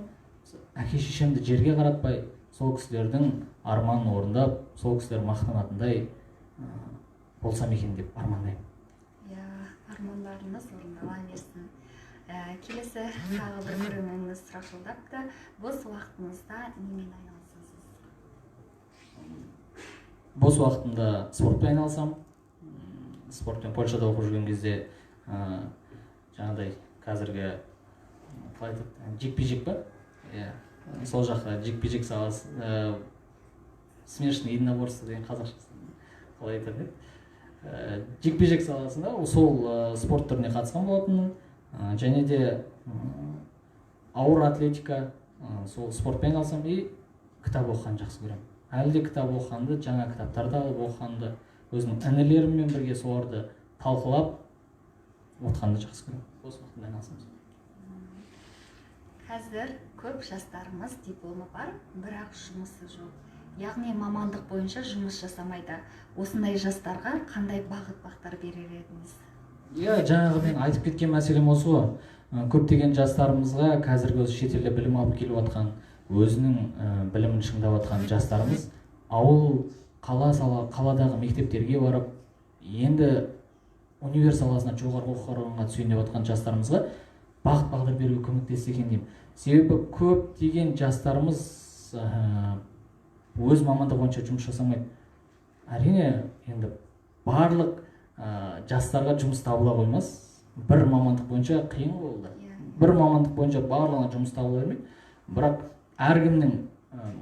әке шешемді жерге қаратпай, сол кісілердің арманын орындап, сол кісілер мақтанатындай болсам екен деп армандаймын. Иә, армандарыңыз орындала берсін. Келесі тағы бір көрерменіміз сұрақ жолдапты: бос уақытыңызда немен айналысасыз? Бос уақытымда спортпен айналысамын. Спортпен Польшада оқып жүрген кезде, жаңағыдай қазіргі, қалай айтады, жекпе жек па, иә, сол жақта жекпе жек саласы, смешанный единоборство деген қазақшасы қалай айтады еді, жекпе жек саласында сол спорт түріне қатысқан болатынмын. Және де ауыр атлетика, сол спортпен айналысамын. И кітап оқығанды жақсы көремін. Әлі де кітап оқығанды, жаңа кітаптарды алып оқығанды, өзімнің інілеріммен бірге соларды талқылап отқанды жақсы көремін. Бос уақытымда айналысамын. Қазір көп жастарымыз дипломы бар, бірақ жұмысы жоқ, яғни мамандық бойынша жұмыс жасамайды. Осындай жастарға қандай бағыт бағдар берер едіңіз? Иә, жаңағы мен айтып кеткен мәселем осы ғой. Көптеген жастарымызға, қазіргі осы шетелде білім алып келіп жатқан, өзінің білімін шыңдап жатқан жастарымыз ауыл, қала, сала, қаладағы мектептерге барып, енді универ саласына, жоғарғы оқу орынға түсейін деп жатқан жастарымызға бағыт бағдар беруге көмектессе екен деймін. Себебі көптеген жастарымыз өз мамандығы бойынша жұмыс жасамайды. Әрине, енді барлық жастарға жұмыс табыла қоймас. Бір мамандық бойынша қиын ғой ол да. Бір мамандық бойынша барлығына жұмыс табыла бермейді. Бірақ әркімнің,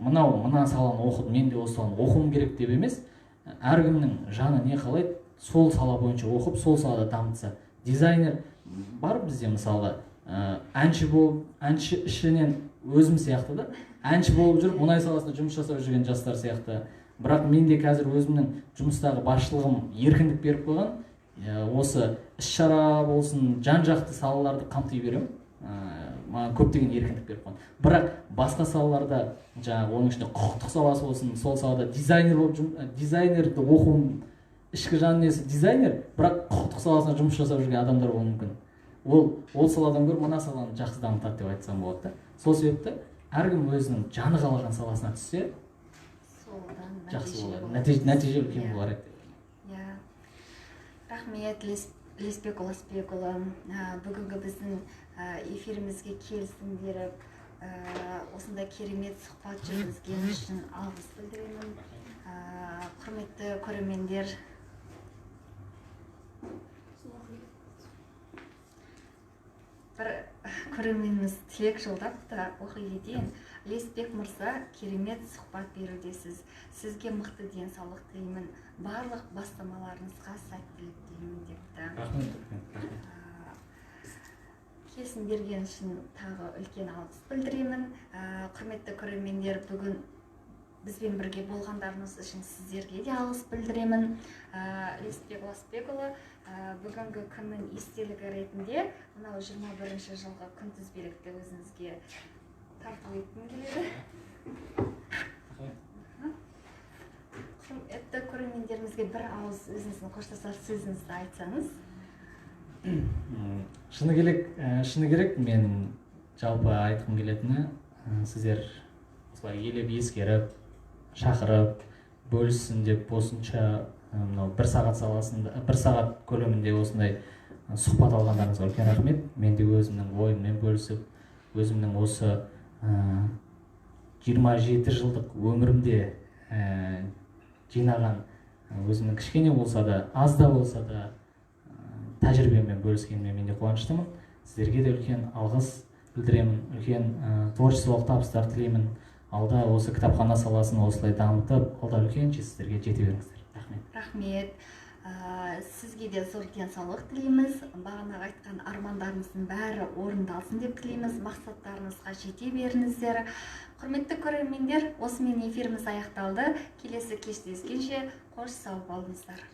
мынау мына саланы оқыдым, мен де осы саланы оқуым керек деп емес, әркімнің жаны не қалайды, сол сала бойынша оқып, сол салада дамытса. Дизайнер бар бізде, мысалға, әнші болып, әнші ішінен өзім сияқты да, әнші болып жүріп, мұнай саласында жұмыс жасап жүрген жастар сияқты. Бірақ мен де қазір өзімнің жұмыстағы басшылығым еркіндік беріп қойған, осы іс шара болсын, жан жақты салаларды қамти беремін. Маған көптеген еркіндік беріп қойған. Бірақ басқа салаларда, жаңағы оның ішінде құқықтық саласы болсын, сол салада дизайнер болып, дизайнерді оқуым, ішкі жан дүниесі дизайнер, бірақ құқықтық саласында жұмыс жасап жүрген адамдар болуы мүмкін. Ол саладан гөрі мына саланы жақсы дамытады деп айтсам болады да. Сол себепті әркім өзінің жаны қалаған саласына түссе, содан жақсы нәтиже болады. болады. Нәтиже үлкен болар еді. Иә, рахмет, Лесбек Ұласбекұлы. Бүгінгі біздің эфирімізге келісім беріп, осындай керемет сұхбат жүргізген үшін алғыс білдіремін. Құрметті көрермендер, бір көрерменіміз тілек жолдапты, оқи кетейін. Лесбек мырза, керемет сұхбат берудесіз, сізге мықты денсаулық тілеймін, барлық бастамаларыңызға сәттілік тілеймін депті. Рахмет, үлкен рахмет. Келісім берген үшін тағы үлкен алғыс білдіремін. Құрметті көрермендер, бүгін бізбен бірге болғандарыңыз үшін сіздерге де алғыс білдіремін. Лесбек Ұласбекұлы, бүгінгі күннің естелігі ретінде мынау 21 жылғы күнтізбелікті өзіңізге тарту еткім келеді. Құрметті көрермендерімізге бір ауыз өзіңіздің қоштасар сөзіңізді айтсаңыз. Шыны керек, мен жалпы айтқым келетіні, сіздер осылай елеп ескеріп, шақырып, бөліссін деп осынша, мынау бір сағат саласында, бір сағат көлемінде осындай сұхбат алғандарыңызға үлкен рахмет. Мен де өзімнің ойыммен бөлісіп, өзімнің осы 27 жылдық өмірімде жинаған өзімнің кішкене болса да, аз да болса да тәжірибеммен бөліскеніме мен де қуаныштымын. Сіздерге де үлкен алғыс білдіремін, үлкен творчестволық табыстар тілеймін. Алда осы кітапхана саласын осылай дамытып, алда үлкен жетістіктерге жете беріңіздер. Рахмет. Рахмет. Сізге де зор денсаулық тілейміз. Бағанағы айтқан армандарыңыздың бәрі орындалсын деп тілейміз, мақсаттарыңызға жете беріңіздер. Құрметті көрермендер, осымен эфиріміз аяқталды. Келесі кездескенше қош, сау болыңыздар.